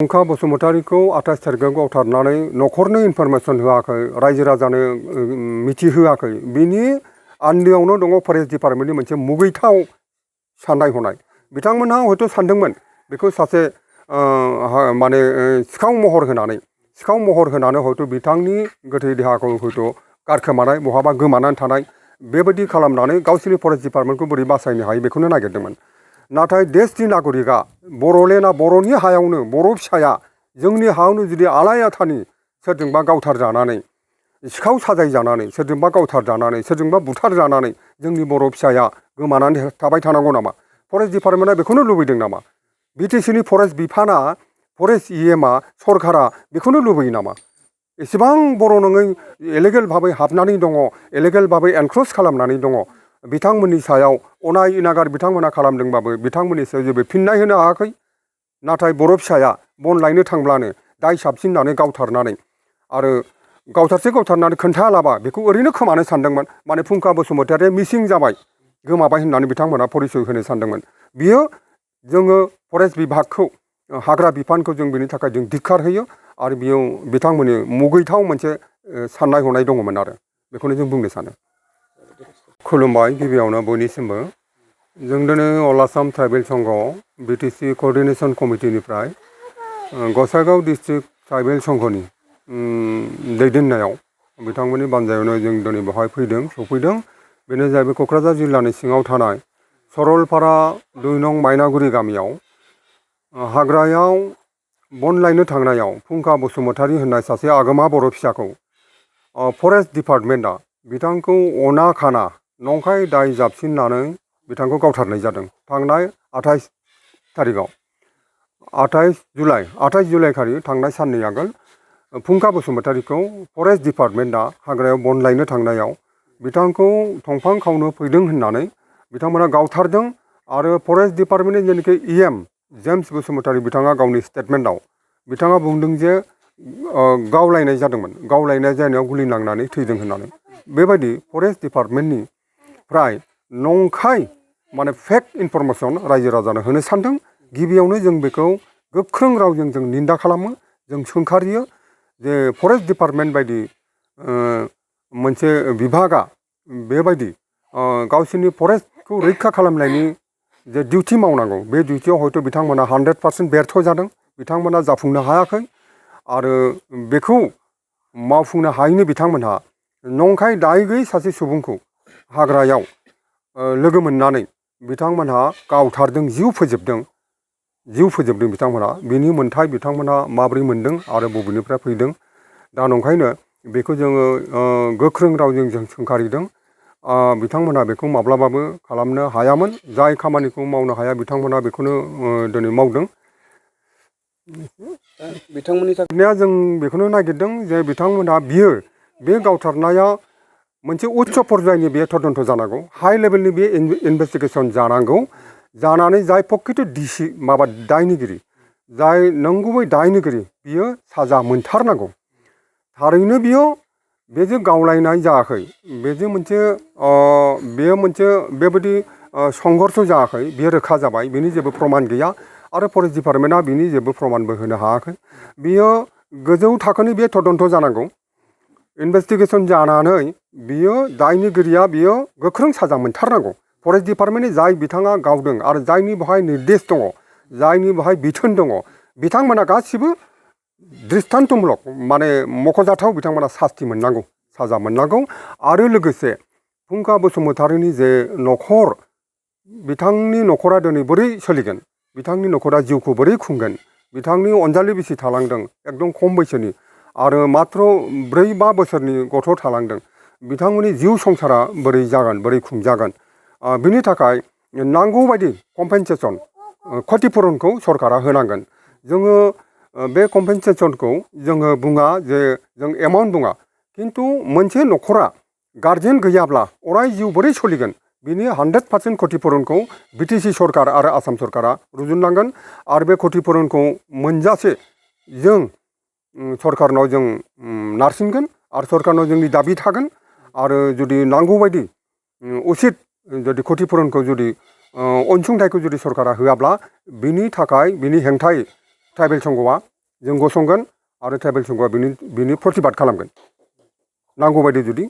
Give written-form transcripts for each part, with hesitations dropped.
फुंखा बसुमतारीखौ 28 तारिखआव गावथारनानै न'खरनो इनफरमेसन होआखै, रायजो राजानो मिथिहोआखै। बिनि आन्दोआवनो दङ फरेस्ट डिपार्टमेन्टनि मोनसे मुगैथाव साननाय हनाय। बिथांमोनहा हयथ' सानदोंमोन बेखौ सासे माने सिखाव महर होनानै हयथ' बिथांनि गोथै देहाखौ हयथ' गारखोमानाय, बहाबा गोमानानै थानाय बेबायदि खालामनानै गावसोरनि फरेस्ट डिपार्टमेन्टखौ बोरै बासायनो हायो बेखौनो नागिरदोंमोन। नाथाय देशनि नागरिकआ बर'लेण्डआ बर'नि हायावनो, बर' फिसाया जोंनि हायावनो जुदि आलाय आथानि सोरजोंबा गावथारजानानै, सिखाव साजायजानानै, सोरजोंबा गावथारजानानै, सोरजोंबा बुथारजानानै जोंनि बर' फिसाया गोमानानै थाबाय थानांगौ नामा? फरेस्ट डिपार्टमेन्टआ बेखौनो लुबैदों नामा? बिटिसिनि फरेस्ट बिफाना, फरेस्ट इएमआ, सरकारा बेखौनो लुबैयो नामा? एसेबां बर' नङै इलिगेल भाबै हाबनानै दङ, इलिगेल भाबै एनक्रच खालामनानै दङ। बिथांमोननि सायाव अनाय इनागार बिथांमोना खालामदोंबाबो बिथांमोननि सायाव जेबो फिननाय होनो हायाखै। नाथाय बर' फिसाया बन लायनो थांब्लानो दाय साबसिननानै गावथारनानै आरो गावथारनानै खोन्थायालाबा बेखौ ओरैनो खोमानो सानदोंमोन। माने फुंखा बसुमतारीया मिसिं जाबाय, गोमाबाय होननानै बिथांमोना परिचय होनो सानदोंमोन। बियो जोङो फरेस्ट बिभागखौ, हाग्रा बिफानखौ जों बेनि थाखाय जों धिक्कार होयो आरो बेयाव बिथांमोननि मुगैथाव मोनसे साननाय हनाय दङमोन आरो बेखौनो जों बुंनो सानो। खुलुमबाय गिबियावनो बयनिसिमबो। जों दिनै अल आसाम ट्राइबेल संघ बिटिसि क'अर्डिनेशन कमिटिनिफ्राय गसाइगाव डिस्ट्रिक्ट ट्राइबेल संघनि दैदेननायाव बिथांमोननि बानजायावनो जों दिनै बेवहाय सफैदों। बेनो जाहैबाय क'क्राझार जिल्लानि सिङाव थानाय सरलपारा 2 नं मायनागुरि गामियाव हाग्रायाव बन लायनो थांनायाव फुंखा बसुमतारी होननाय सासे आगोमा बर' फिसाखौ फरेस्ट डिपार्टमेन्टआ बिथांखौ अना खाना नंखाय दाय जाबसिननानै बिथांखौ गावथारनाय जादों। थांनाय 28 तारिखआव 28 जुलाइ खालि थांनाय साननै आगोल फुंखा बसुमतारीखौ फरेस्ट डिपार्टमेन्टआ हाग्रायाव बन लायनो थांनायाव बिथांखौ दंफां खावनो फैदों होननानै बिथांमोना गावथारदों। आरो फरेस्ट डिपार्टमेन्टनि जेनाखि इएम जेम्स बसुमतारी बिथाङा गावनि स्टेटमेन्टआव बिथाङा बुंदों जे गावलायनाय जादोंमोन, गावलायनाय जानायाव गुलि नांनानै थैदों होननानै। बेबायदि फरेस्ट डिपार्टमेन्टनिफ्राय नंखाय माने फेक इनफरमेसन रायजो राजानो होनो सानदों। गिबियावनो जों बेखौ गोख्रों रावजों जों निन्दा खालामो, जों सोंखारियो जे फरेस्ट डिपार्टमेन्ट बायदि मोनसे बिभागा बेबायदि गावसोरनि फरेस्टखौ रैखा खालामनायनि जे डिउटि मावनांगौ, बे डिउटियाव हयथ' बिथांमोना 100% बेर्थ जादों, बिथांमोना जाफुंनो हायाखै। आरो बेखौ मावफुंनो हायैनि बिथांमोनहा नंखाय दाय गैयै सासे सुबुंखौ हाग्रायाव लोगो मोननानै बिथांमोनहा गावथारदों, जिउ फोजोबदों बिथांमोनहा। बिनि मोन्थाय बिथांमोनहा माबोरै मोन्दों आरो बबेनिफ्राय फैदों, दा नंखायनो बेखौ जोङो गोख्रों रावजों जों सोंखारिदों। बिथांमोनहा बेखौ माब्लाबाबो खालामनो हायामोन। जाय खामानिखौ मावनो हाया बिथांमोनहा बेखौनो दिनै मावदों। बिथांमोननि थाखाय जों बेखौनो नागिरदों जे बिथांमोनहा बे गावथारनाया मोनसे उच्च पर्यायनि बे तदन्त जानांगौ, हाइ लेभेलनि बे इनभेस्टिगेसन जानांगौ। जानानै जाय प्रकृत दायनिगिरि, जाय नंगुबै दायनिगिरि, बियो साजा मोनथारनांगौ। थारैनो बे जे गावलायनाय जायाखै, बेयो मोनसे बेबायदि संघर्ष जायाखै, बेयो रोखा जाबाय, बेनि जेबो प्रमान गैया। आरो फरेस्ट डिपार्टमेन्टआ बिनि जेबो प्रमानबो होनो हायाखै। बियो गोजौ थाखोनि बे तदन्त जानांगौ। इनभेस्टिगेसन जानानै दायनिगिरिया गोख्रों साजा मोनथारनांगौ। फरेस्ट डिपार्टमेन्टनि जाय बिथाङा गावदों आरो जायनि बेवहाय निर्देश दङ, जायनि बेवहाय बिथोन दङ, बिथांमोना गासिबो दृष्टान्तमूलक माने मख'जाथाव बिथांमोना सास्ति मोननांगौ, साजा मोननांगौ। आरो लोगोसे फुंखा बसुमतारीनि जे न'खर, बिथांनि न'खरा दिनै बोरै सोलिगोन, बिथांनि न'खरा जिउखौ बोरै खुंगोन, बिथांनि अनजालि बिसि थालांदों एकदम खम बैसोनि, आरो मात्र 4-5 बोसोरनि गथ' थालांदों। बिथांमोननि जिउ संसारा बोरै जागोन, बोरै खुंजागोन, बिनि थाखाय नांगौबायदि कम्पेनसेसन, क्षतिपुरनखौ सरकारा होनांगोन। जोङो बे कम्पेनसेसनखौ जोङो बुङा जे जों एमाउन्ट बुङा, खिन्थु मोनसे न'खरा गार्जेन गैयाब्ला अराय जिउ बोरै सोलिगोन, बिनि 100% क्षतिपुरनखौ बिटिसि सरकार आरो आसाम सरकारा रुजुननांगोन। आरो बे क्षतिपुरनखौ मोनजासे जों सरकारनाव जों नारसिनगोन आरो सरकारनाव जोंनि दाबि थागोन। आरो जुदि नांगौबायदि उचित जुदि क्षतिपुरनखौ जुदि अनसुंथाइखौ जुदि सरकारा होआब्ला बिनि थाखाय बिनि हेंथायै ट्राइबेल संघआ जों गसंगोन आरो ट्राइबेल संघआ बिनि प्रतिबाद खालामगोन नांगौ बायदि जुदि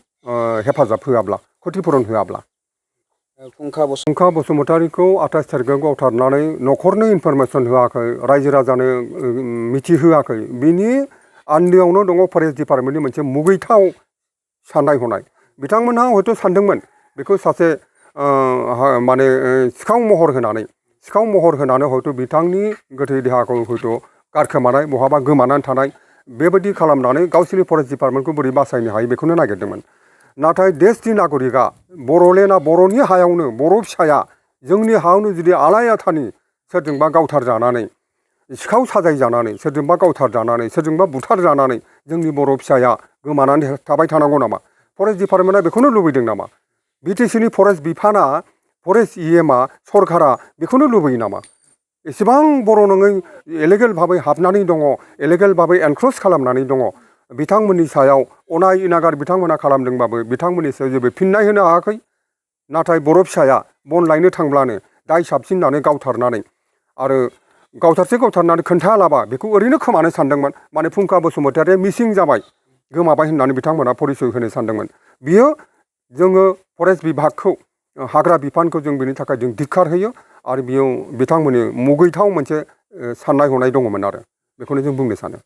हेफाजाब होआब्ला क्षतिपूरण होआब्ला फुंखा बसुमतारीखौ 28 तारिखआव गावथारनानै न'खरनो इनफरमेसन होआखै रायजो राजानो मिथिहोआखै बिनि आन्दोआवनो दङ फरेस्ट डिपार्टमेन्टनि मोनसे मुगैथाव साननाय हनाय बिथांमोनहा हयथ' सानदोंमोन बेखौ सासे माने सिखाव महर होनानै हयथ' बिथांनि गोथै देहाखौ हयथ' गारखोमानाय बहाबा गोमानानै थानाय बेबायदि खालामनानै गावसोरनि फरेस्ट डिपार्टमेन्टखौ बोरै बासायनो हायो बेखौनो नागिरदोंमोन नाथाय देशनि नागरिकआ बर'लेण्डआ बर'नि हायावनो बर' फिसाया जोंनि हायावनो जुदि आलाय-आथानि सोरजोंबा गावथारजानानै सिखाव साजायजानानै सोरजोंबा गावथारजानानै सोरजोंबा बुथारजानानै जोंनि बर' फिसाया गोमानानै थाबाय थानांगौ नामा फरेस्ट डिपार्टमेन्टआ बेखौनो लुबैदों नामा बिटिसिनि फरेस्ट बिफाना फरेस्ट इएमआ सरकारा बेखौनो लुबैयो नामा एसेबां बर' नङै इलिगेल भाबै हाबनानै दङ इलिगेल भाबै एनक्रोच खालामनानै दङ बिथांमोननि सायाव अनाय इनागार बिथांमोना खालामदोंबाबो बिथांमोननि सायाव जेबो फिननाय होनो हायाखै नाथाय बर' फिसाया बन लायनो थांब्लानो दाय साबसिननानै गावथारनानै आरो गावथारनानै खोन्थायालाबा बेखौ ओरैनो खोमानो सानदोंमोन माने फुंखा बसुमतारीया मिसिं जाबाय गोमाबाय होननानै बिथांमोना परिचय होनो सानदोंमोन बियो जोङो फरेस्ट बिभागखौ हाग्रा बिफानखौ जों बेनि थाखाय जों धिक्कार होयो आरो बेयाव बिथांमोननि मुगैथाव मोनसे साननाय हनाय दङमोन आरो बेखौनो जों बुंनो सानो